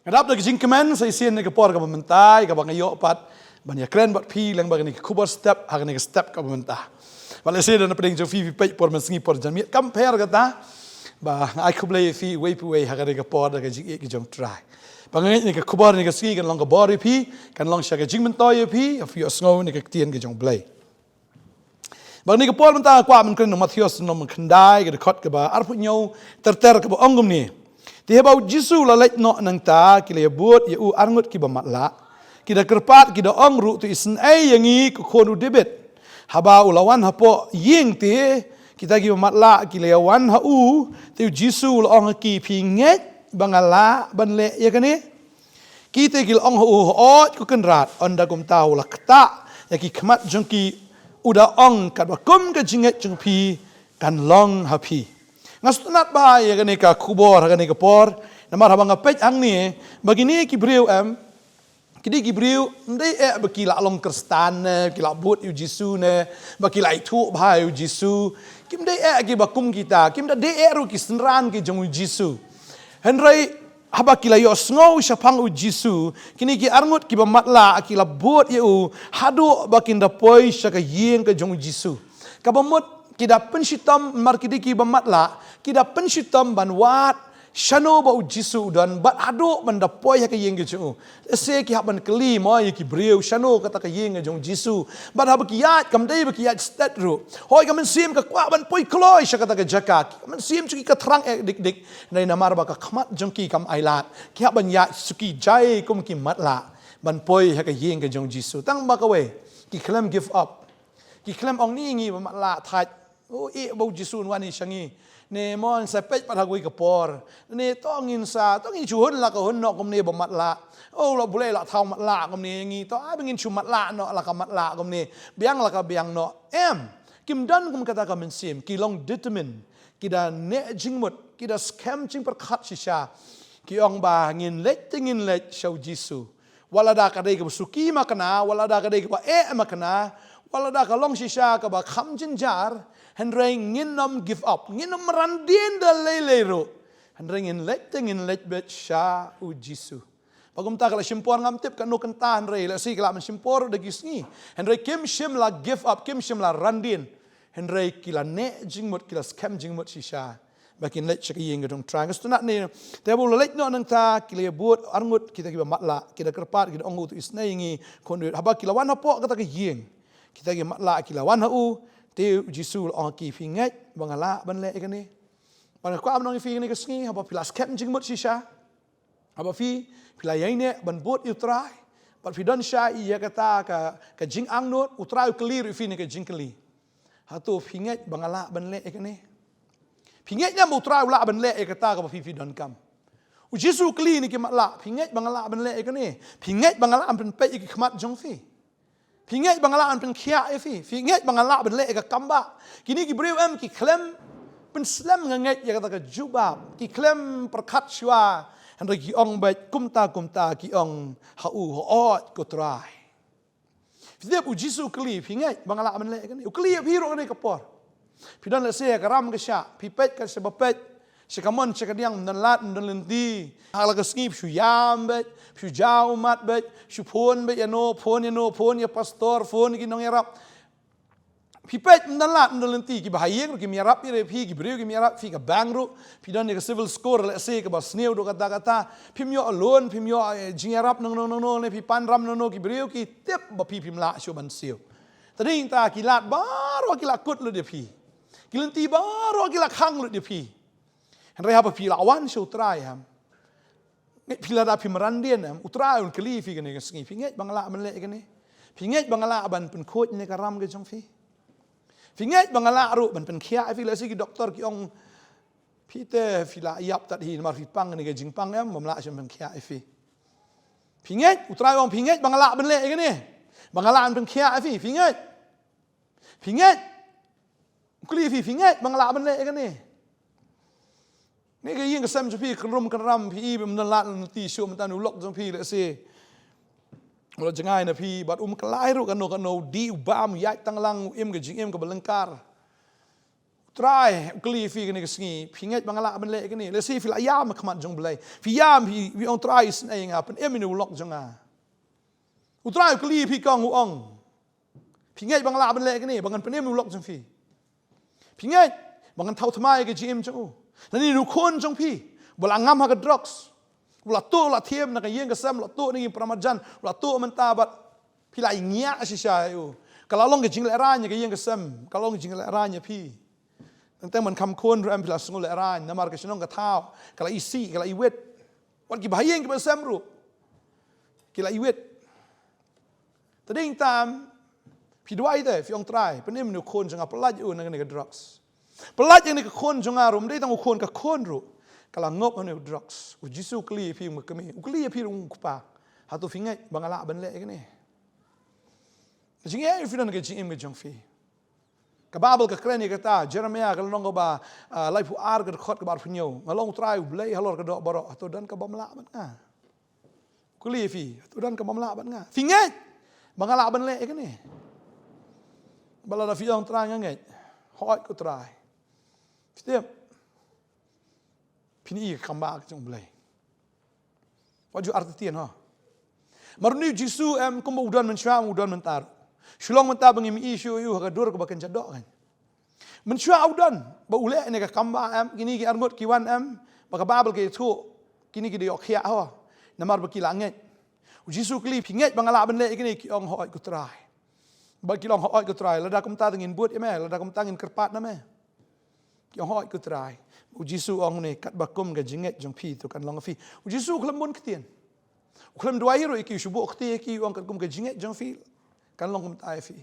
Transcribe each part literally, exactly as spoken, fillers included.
Nga dap da ka jingkmen sa shisien ha kane ka por kaba mynta, kaba nga ïoh pat ban ïakren bad phi lyngba kane ka khubor step ha kane ka step kaba mynta. Bad lehse da na pdeng jong phi, phi peit por mynsngi por janmiet, kam pher kata ba nga ai khublei ïa phi uwei pa uwei ha kane ka por da ka jingïeit ka jong U Trai. Ba nga ngeit kane ka khubor kane ka sngi kan long ka bor ïa phi, kan long sha ka jingmyntoi ïa phi, ïa phi ïohsngew ïa ka ktien ka jong U Blei. Bad ha kane ka por mynta nga kwah ban kren na u Mathaios lynnong khyndai, ka dkhot kaba arphew hynñiew ter ter, kaba ong kumne: Te haba U Jisu u la leit noh nangta, ki la ïabud ïa u arngut kiba matlah, ki da kyrpad, ki da ong ruh: To isynei ïa ngi, ko khun u Dabid. Haba u la wan hapoh ïing te, kita kiba matlah ki la ïawan ha u, te U Jisu u la ong ha ki: Phi ngeit ba nga lah ban leh ïa kane? Kita ki la ong ha u: Hooid, ko Kynrad. Ynda kumta u la ktah ïa ki khmat jong ki, u da ong: Katba kum ka jingngeit jong phi kan long ha phi. Nga sngewtynnat bha ïa kane ka khubor ha kane ka por, namar haba nga peit hangne, ba kine ki briew em, kine ki briew ym dei eh ba ki la long Khristan ne, ki la bud ïa U Jisu ne, ba ki la ithuh bha ïa U Jisu. Kim dei eh kiba kum kita, kim da dei eh ruh ki synran ki jong U Jisu. Hynrei haba ki la ïohsngew shaphang U Jisu, kine ki arngut kiba matlah ki la bud ïa u haduh ba kin da poi sha ka ïing ka jong U Jisu. Kaba mut ki da pynshitom, namar ki dei kiba matlah, ki da pynshitom ban wad shano ba U Jisu u don, bad haduh ban da poi ha ka ïing ka jong u. Lehse ki hap ban kylli mo ïa ki briew shano kata ka ïing ka jong U Jisu. Bad haba ki ïaid, kam dei ba ki ïaid stet ruh. Hooid, ka mynsiem ka kwah ban poi kloi sha kata ka jaka. Ka mynsiem jong ki ka thrang eh dik dik. Hynrei namar ba ka khmat jong ki kam ailad, ki hap ban ïaid suki jai kum ki matlah ban poi ha ka ïing ka jong U Jisu. Tang ba kawei, ki khlem give up. Ki khlem ong: Ni ngi ba matlah, thait. Oh, eh ba U Jisu un wan hi sha ngi. Ne mo, ngin sa peit pat ha kawei ka por. Ne to ngin sa, to ngin shu hun la ka hun noh kumne ba matlah. Oh, la U Blei la thaw matlah kumne ïa ngi. To ai ba ngin shu matlah noh la ka matlah kumne. Biang la ka biang noh. Em, kim don kum kata ka mynsiem, ki long determine, ki da neh jingmut, ki da skhem jingpyrkhat shisha. Ki ong ba ngin leit te ngin leit sha U Jisu. Wat la da ka dei kaba suki makna, wat la da ka dei kaba eh makna, wat la da ka long shisha kaba kham jynjar, hynrei ngin ym give up, ngin ym ran dien da lei lei ruh. Hynrei ngin leit te ngin leit beit sha U Jisu. Ba kumta ka la shim por, ngam tip kano kynta, hynrei lehse ka la man shim por da ki sngi. Hynrei kim shym la give up, kim shym la ran dien. Hynrei ki la neh jingmut, ki la skhem jingmut shisha ba kin leit sha ka ïing ka jong U Trai. Nga sngewtynnat ne, te haba u la leit noh nangta, ki la ïabud arngut kita kiba matlah, ki da kyrpad, ki da ong ruh: To isynei ïa ngi, ko khun u Dabid. Haba ki la wan hapoh kata ka ïing, kita kiba matlah ki la wan ha u, te U Jisu u la ong ha ki: Phi ngeit ba nga lah ban leh ïa kane? Bad nga kwah ban ong ïa phi kane ka sngi, haba phi la skhem jingmut shisha, haba phi, phi la ïaineh ban bud ïa U Trai, bad phi don shai ïa kata ka, ka jingangnud, U Trai u kylli ruh ïa phi kane ka jingkylli: Hato phi ngeit ba nga lah ban leh ïa kane? Phi ngeit ne em ba U Trai u lah ban leh ïa kata kaba phi, phi donkam? U Jisu u kylli kine ki matlah: Phi ngeit ba nga lah ban leh ïa kane? Phi ngeit ba nga lah ban pynpeit ïa ki khmat jong phi? Phi ngeit ba nga lah ban pynkhiah ïa phi? Phi ngeit ba nga lah ban leh ïa ka kam ba? Kine ki briew em, ki khlem pynslem nga ngeit ïa kata ka jubab, ki khlem pyrkhat shuwa, hynrei ki ong beit kumta kumta, ki ong ha u: Hooid, ko Trai. Phi tip, U Jisu u kylli: Phi ngeit ba nga lah ban leh ïa kane? U kylli ïa phi ruh kane ka por. Phi don lehse ha ka ram ka shah, phi peit ka shaba peit, sha kamon sha kadiang, ym don lad ym don lynti. Ha la ka sngi phi shu ïam beit, phi shu jaw ummat beit, shu phone beit ïano, phone ïano, phone ïa pastor, phone ïa ki nongïarap. Phi peit, ym don lad ym don lynti, kiba ha ïing ruh kim ïarap ïa phi, ki briew kim ïarap ïa phi, ka bank ruh, phi don ïa ka CIBIL score lehse kaba sniew ruh katta katta, phim ïoh loan, phim ïoh, eh, jingïarap nangno nangno, ne phi pan ram nangno, ki briew ki tip ba phi phim lah shuh ban siew. Te dei nangta ki lad baroh ki la kut lut ïa phi. Ki lynti baroh ki la khang lut ïa phi. Hynrei haba phi la wan sha U Trai em, ngeit phi lada phim ran dien em, U Trai un kylli ïa phi kane ka sngi: Phi ngeit ba nga lah ban leh ïa kane? Phi ngeit ba nga lah ban pynkhuid ïa kane ka ram ka jong phi? Phi ngeit ba nga lah ruh ban pynkhiah ïa phi? Lehse ki doktor ki ong: Phi te phi la ïap tad hi, namar phi pang kane ka jingpang em, bym lah shuh ban pynkhiah ïa phi. Phi ngeit, U Trai u ong: Phi ngeit ba nga lah ban leh ïa kane? Ba nga lah ban pynkhiah ïa phi? Phi ngeit? Phi ngeit? U kylli phi: Phi ngeit ba nga lah ban leh ïa kane? Kane ka ïing ka sem jong phi, kynrum kynram, phi i ba ym don lad lynti shuh, mynta u lok jong phi lehse u la jngai na phi, bad um kylla ruh kano kano, u dih u bam, u ïaid tang lang, u im ka jingim kaba lyngkar. U Trai u kylli phi kane ka sngi, phi ngeit ba nga lah ban leh kane? Lehse phi la ïam ha khmat jong Blei. Phi ïam, phi, phi ong, Trai, isynei ïa nga, pynim ïa une u lok jong nga. U Trai u kylli phi, kong, u ong, phi ngeit ba nga lah ban leh kane, ba ngan pynim ïa u lok jong phi? Phi ngeit ba ngan thaw thymmai ïa ka jingim jong u? Lane une u khun jong phi ba la ngam ha ka drugs, u la tuh, u la thiam na ka ïing ka sem, u la tuh na ka ïing para marjan, u la tuh mynta bad phi la ïa ngiah shisha ïa u. Ka la long ka jinglehraiñ ïa ka ïing ka sem, ka la long ka jinglehraiñ ïa phi. Teng teng ban kham khun ruh em phi la sngew lehraiñ, namar ka shnong ka thaw ka la isih, ka la iwit. Wat ki bahaïing ki basem ruh ki la iwit. Te dei tam phi duwai te, phi ong, Trai, pynim ïa une u khun jong nga, pyllait ïa u na kane ka drugs. Pyllait ïa kane ka khun jong nga ruh, ym dei tang u khun, ka khun ruh ka la ngop ha une u drugs. U Jisu u kylli ïa phi, u kmie, u kylli ïa phi ruh, u kpa, hato phi ngeit ba nga lah ban leh kane? Ka jingeh ïa phi don ha ka jingim ka jong phi. Ka Baibl ka kren ïa kata, Jeremaïa ka lynnong kaba, ah, laiphew ar, ka dkhot kaba arphew hynñiew. Nga long u Trai u Blei halor ka doh baroh, hato don kaba ym lah bad nga? U kylli ïa phi, hato don kaba ym lah bad nga? Phi ngeit ba nga lah ban leh ïa kane? Bad lada phi ong, Trai, nga ngeit, hooid ko Trai, phi tip, phin ïohi ïa ka kambah ka jong u Blei. Wat ju artatien, ha. Namar une u Jisu em, kumba u don mynshuwa, u don mynta ruh. Shu long mynta ba ngim ïohi shuh ïa u ha ka dur kaba kynja doh kan. Mynshuwa u don ba u leh ïa kane ka kambah em, kine ki arngut ki wan em, ba ka Baibl ka ïathuh, kine ki da ïoh khiah, ha. Namar ba ki la ngeit. U Jisu u kylli, phi ngeit ba nga lah ban leh ïa kine? Ki ong, hooid ko Trai. Bad ki la ong, hooid ko Trai, lada kumta te ngin bud ïa me, lada kumta ngin kyrpad na me. Ki ong, hooid ko Trai. U Jisu u ong ne, katba kum ka jingngeit jong phi to kan long ïa phi. U Jisu u khlem bun ktien. U khlem duwai ruh ïa ki, u shu buh kti ïa ki, u ong, katba kum ka jingngeit jong phi kan long kumta ïa phi.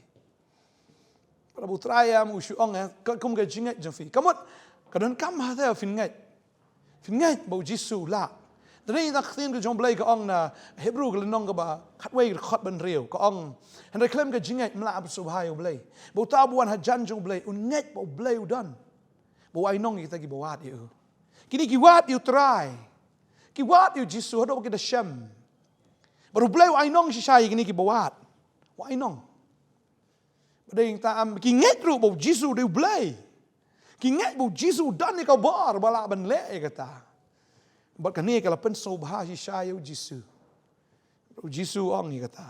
Bad u Trai em u shu ong, eh, katba kum ka jingngeit jong phi. Ka mut ka donkam ha te phin ngeit. Phin ngeit ba u Jisu u lah. Te dei na ka ktien ka jong u Blei ka ong na Hebru ka lynnong kaba khatwei ka dkhot ba hynriew, ka ong, hynrei khlem ka jingngeit ym lah ban sngewbha ïa u Blei. Ba uta uba wan hajan jong u Blei un ngeit ba u Blei u don, ba u ainong ïa kita kiba wad ïa u. Kine ki wad ïa u Trai, ki wad ïa u Jisu haduh ba ki da shem. Bad u Blei u ainong shisha ïa kine kiba wad. U ainong. Ba dei ta am, ki ngeit ruh ba u Jisu u dei u Blei. Ki ngeit ba u Jisu u don ïa ka bor ba lah ban leh ïa kata. Bad kane ka la pynsngewbha shisha ïa u Jisu. U Jisu u ong ïa kata,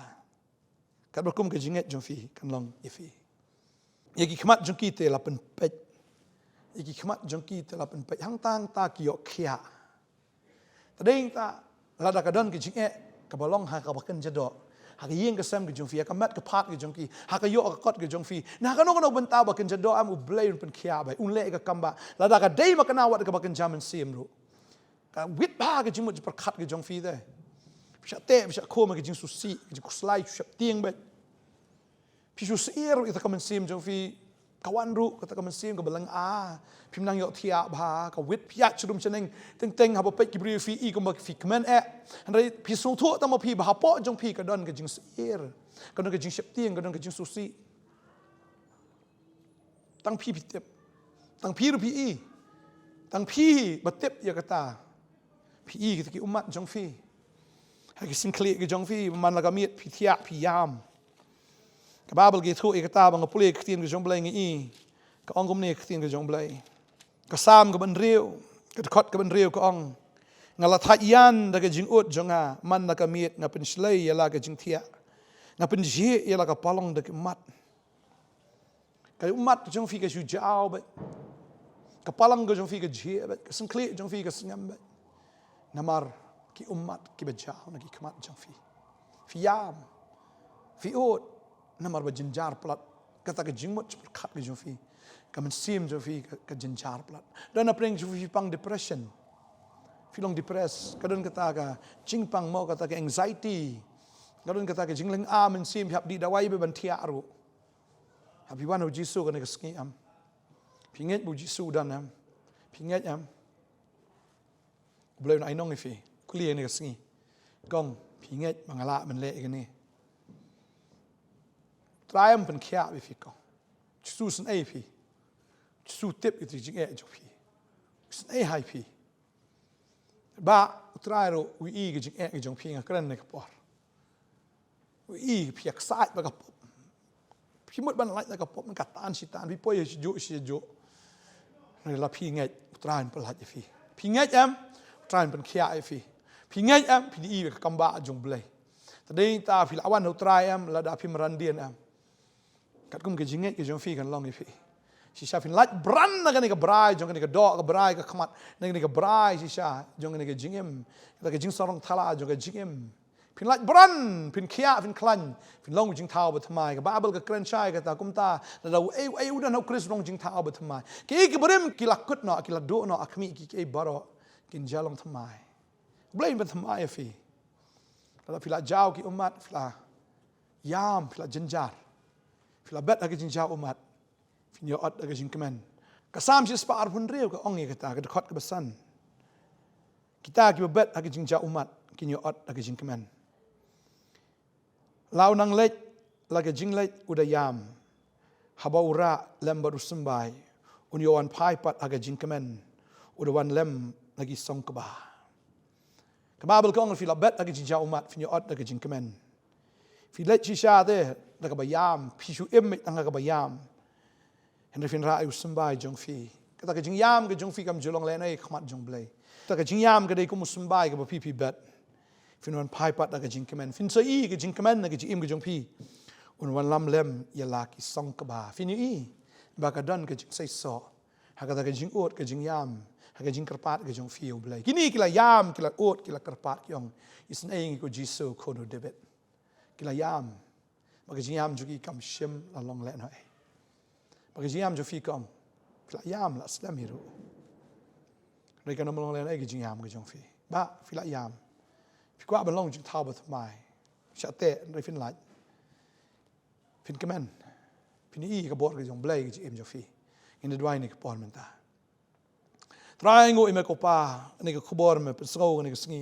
katba kum ka jingngeit jong phi kan long ïa phi. Ïa ki khmat jong ki te la pynpeit. Ïa ki khmat jong ki te la pynpeit. Hangta hangta ki ïoh khiah. Te dei ta, lada ka don ka jingeh kaba long ha kaba kynja doh, ha ka ïing ka sem ka jong phi, ha ka met ka phad ka jong ki, ha ka ïoh ka kot ka jong phi, na kano kano bynta ba kynja doh, em, u Blei un pynkhiah bha, un leh ka kam bha. Lada ka dei ma kane wat kaba kynja mynsiem ruh, ka wit bha ka jingmut jingpyrkhat ka jong phi te. Phi shah teh, phi shah khum, ka jingsngewsih, ka jingkhuslai, phi shah tieng bha. Phi shu syier ïa kata ka mynsiem jong phi, ka wan ruh kata ka mynsiem kaba lynga. Phim nang ïoh thiah bha, ka wit phi ïaid sharum shaneng, teng teng haba peit ki briew phi i kumba phi kmen eh. Hynrei phi sngewthuh tang ma phi ba hapoh jong phi ka don ka jingsyier, ka don ka jingsheptieng, ka don ka jingsngewsih. Tang phi phi tip. Tang phi ruh phi i. Tang phi ba tip ïa kata. Phi i kita ki ummat jong phi. Ha ki syngkhlieh ki jong phi, man la ka miet phi thiah phi ïam. Ka Baibl ka ïathuh ïa kata, ba nga pule ka ktien ka jong u Blei nga i, ka ong kumne ka ktien ka jong u Blei. Ka Salm kaba hynriew, ka dkhot kaba hynriew ka ong, nga la thait ïan da ka jingud jong nga, man la ka miet nga pynshlei ïa la ka jingthiah, nga pynjhieh ïa la ka palong da ki ummat. Ka ummat ka jong phi ka shu jaw bha. Ka palong ka jong phi ka jhieh bha. Ka syngkhlieh jong phi ka sngem bha. Namar ki ummat kiba jaw na ki khmat jong phi. Phi ïam. Phi ud. Namar ba jynjar palat. Kata ka jingmut jingpyrkhat ka jong phi. Ka mynsiem jong phi ka, ka jynjar palat. Don na pdeng jong phi pang depression. Phi long depressed. Ka don kata ka jingpang mo, kata ka anxiety. Ka don kata ka jinglynga mynsiem, phi hap dih dawai bha ban thiah ruh. Haba phi wan ha u Jisu kane ka sngi em? Phi ngeit ba u Jisu u don em? Phi ngeit em? U Blei un ainong ïa phi. Kylli ïa kane ka sngi. Kong, phi ngeit ba nga lah ban leh ïa kane? Trai un pynkhiah ïa phi kong. Jisu u isynei ïa phi. Jisu u tip ïa ka jingeh jong phi. U isynei ha ïa phi. Ba u Trai ruh u i ka jingeh ka jong phi, nga kren ne ka por. U i phi ïa ksaid bad ka pop. Phi mut ban lait na ka pop, ka tan shi tan, phi poi sha juh sha juh. Hynrei lada phi ngeit, U Trai un pyllait ïa phi. Phi ngeit em, U Trai un pynkhiah ïa phi. Phi ngeit em, phin ïohi ïa ka kam bah jong U Blei. Te dei ta phi la wan ha U Trai em, lada phim ran dien em. Katkum ka jingngeit ka jong phi kan long ïa phi. Shisha phin lait bran na kane ka brai jong kane ka doh, ka brai ka khmat, na kane ka brai shisha jong kane ka jingim, kata ka jingsarong thala jong ka jingim. Phin lait bran, phin khiah, phin khlaiñ, phin long u jingthaw bathymmai. Ka Baibl ka kren shai kata kumta, lada uei uei u don ha U Khrist u long u jingthaw bathymmai. Kiei ki barim ki la kut noh, ki la duh noh, ha khmih ki, kiei baroh kin jia long thymmai. U Blei un pynthymmai ïa phi. Lada phi la jaw ki ummat, phi la ïam, phi la jynjar, phi la bet ha ka jingjaw ummat, phin ïoh ot da ka jingkmen. Ka Salm shispah arphew hynriew ka ong ïa kata, ka dkhot kaba san. Kita kiba bet ha ka jingjaw ummat kin ïoh ot da ka jingkmen. La u nang leit la ka jingleit u da ïam, haba u rah lem bad u symbai, un ïoh wan phai pat ha ka jingkmen, u da wan lem na ki song kba. Ka Baibl ka ong phi la bet ha ka jingjaw ummat, phin ïoh ot da ka jingkmen. Phi leit shisha te da kaba ïam, phi shu im beit tang ha kaba ïam. Hynrei phin rah ïa u symbai jong phi. Kata ka jingïam ka jong phi kam ju long lehnoh ha khmat jong U Blei. Kata ka jingïam ka dei kum u symbai kaba phi phi bet. Phin wan phai pat da ka jingkmen. Phin sa ïohi ka jingkmen na ka jingim ka jong phi. Un wan lam lem ïa la ki song kba. Phin ïohi ba ka don ka jingseisoh ha kata ka jingud, ka jingïam, ha ka jingkyrpad ka jong phi ïa U Blei. Kine ki la ïam, ki la ud, ki la kyrpad, ki ong, isynei ïa ngi ko Jisu, khun u David. Ki la ïam. Ba ka jingïam jong ki kam shym la long lehnoh. Ba ka jingïam jong phi ka ong, phi la ïam, la slem hi ruh. Hynrei kan ym long lehnoh ka jingïam ka jong phi. Ba phi la ïam, phi kwah ban long jingthaw bathymmai. Shah teh, hynrei phin lait. Phin kmen. Phin ïohi ka bor ka jong U Blei ha ka jingim jong phi. Ngin da duwai ha kane ka por mynta. Trai, nguh ïa me ko Pa, ha kane ka khubor me pynsngew ha kane ka sngi.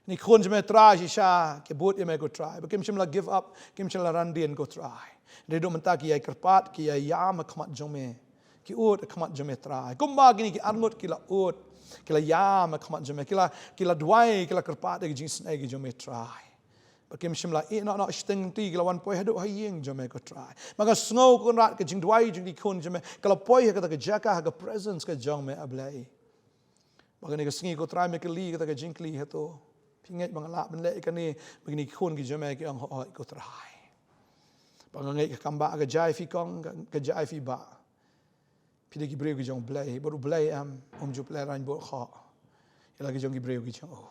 Kine ki khun jong me Trai shisha ki bud ïa me ko Trai. Ba kim shym la give up, kim shym la ran dien ko Trai. Hynrei haduh mynta ki ïai kyrpad, ki ïai ïam ha khmat jong me. Ki ud ha khmat jong me Trai. Kumba kine ki arngut ki la ud, ki la ïam ha khmat jong me. Ki la, ki la duwai, ki la kyrpad ïa ka jingisynei ka jong me Trai. Ba kim shym la ïeh noh noh shiteng lynti, ki la wan poi haduh ha ïing jong me ko Trai. Ma nga sngew ko Kynrad ka jingduwai jong ki khun jong me ka la poi ha kata ka jaka, ha ka presence ka jong me A Blei. Ba kane ka sngi ko Trai me kylli kata ka jingkylli hato phi ngeit ba nga lah ban leh kane, ba kine ki khun ki jong me ki ong hooid ko Trai. Ba nga ngeit ka kam bah ka jia ïa phi kong, ka, ka jia ïa phi bah. Phi dei ki briew ki jong U Blei, bad U Blei em, um ju pynlehrain bun khoh ïa la ki jong ki briew ki jong u.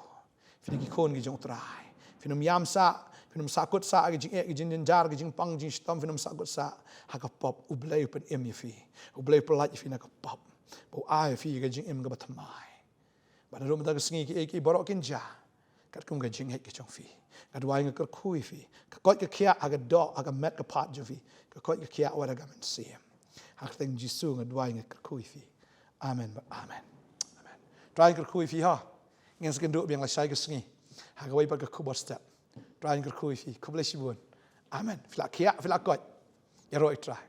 Phi dei ki khun ki jong U Trai. Phin ym ïam sah, phin ym sahkut sah ha ka jingeh, ka jingjynjar, ka jingpang jingshitom, phin ym sahkut sah ha ka pop. U Blei u pynim ïa phi. U Blei u pyllait ïa phi na ka pop. Ba u ai ïa phi ka jingim kaba thymmai. Bad naduh mynta ka sngi kiei kiei baroh kin jia katkum ka jingngeit ka jong phi. Nga duwai, nga kyrkhu ïa phi. Ka koit ka khiah ha ka doh, ha ka met ka phad jong phi, ka koit ka khiah wat ha ka mynsiem. Ha ka kyrteng Jisu nga duwai, nga kyrkhu ïa phi. Amen bad amen. Amen. Trai un kyrkhu ïa phi ha. Ngin sa ïakynduh biang lashai ka sngi ha kawei pat ka khubor step. Trai un kyrkhu ïa phi. Khublei shibun. Amen. Phi la khiah, phi la koit, ïaroh ïa U Trai.